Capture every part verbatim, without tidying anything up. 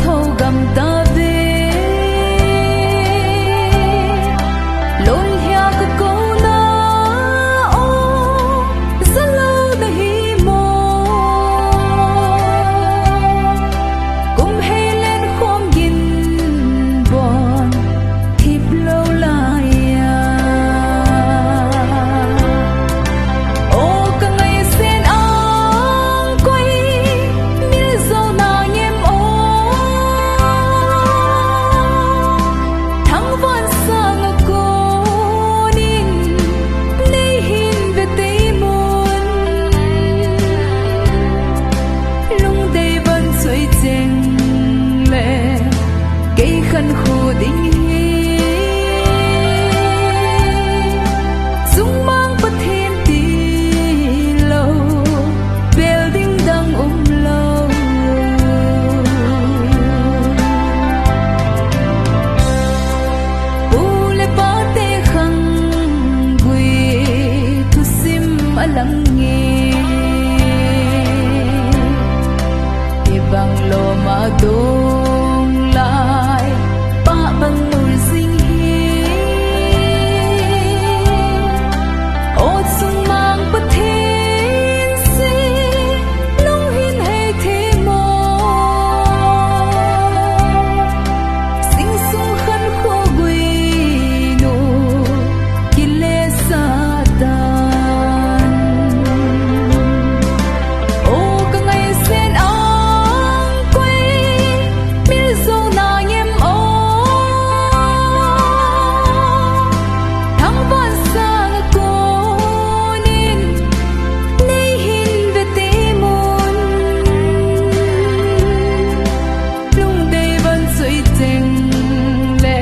Thogam tave, lolhia ka kona, o, zalou nahi mo. Kum hei len khom gin bon, thip lou lai a. O ka ngaisen ang koi, mil zo na ngem o. Thangvah sang a konin, nei hin ve tei mun. Lungdei van soi cheng le, kei khan khu ding hi. Sungmang Pathen tilou, bel ding dang umlou. Pu le pate khanggui thusim alang nge. Ibang loma dong lai, pa bang mul sing hi. O sungmang Pathen si, lunghin hei thei mo. Sing sung khan khogui nu, kile satan. O ka ngaisen ang koi, mil zo na ngem o. Thangvah sang a konin, nei hin ve tei mun. Lungdei van soi cheng le,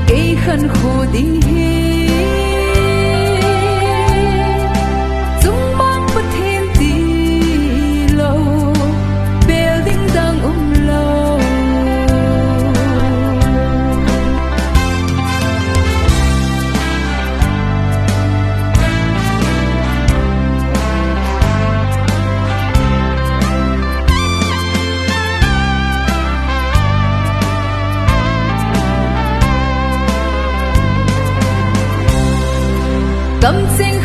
kei khan khu ding hi. Sungmang Pathen tilou, bel ding dang umlou. Kamcheng